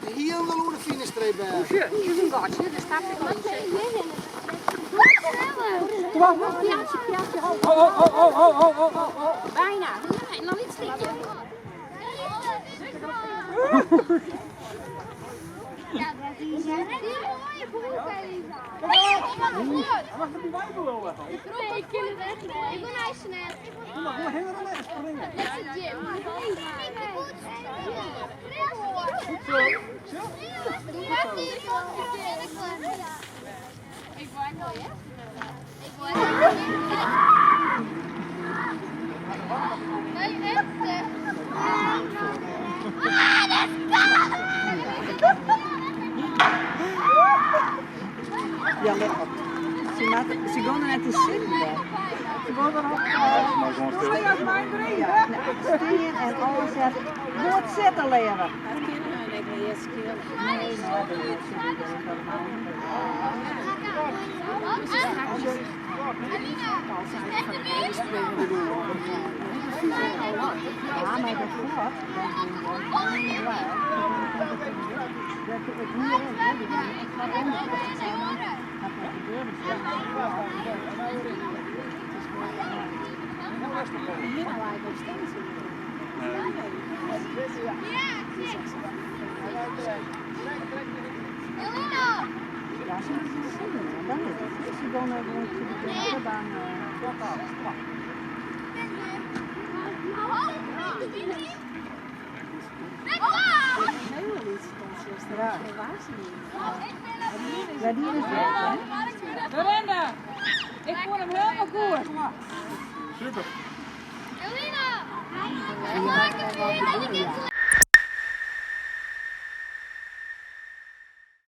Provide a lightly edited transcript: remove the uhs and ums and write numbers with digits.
moat hielendal oer de finishstreep wêze. Bijna. Nog een stukje. Ja, dat is een mooie broek, Elisa. Nee, ik ken het echt niet. Ik wil naar snel. Net de gym. Goed zo. Ik word mooi, hè? Ik word Nee, echt. Ah, dat is Ja, let op. Se, moat, se geane net te sitten dêr. Se wolle erop. Maar gewoan stil. Ja, stean en ôfsette. Goed sitte, leave. Dat kin hun ek neat skele. Nee, no, dat is helemaal niet. Ja, mar dat kloppet. Dat it hier is, hè, die binne ek wat ûnderkocht. Hat wat gebeurde. Hier nou eigenlijk op staan zitten. Ja, ze moeten zitten, dan is het. Ze gaan gewoon de baan. Heel iets Ja. Waar ze niet. Ja, die is weg, hè? Dorinda, ik vond hem helemaal goed. Super. Elina!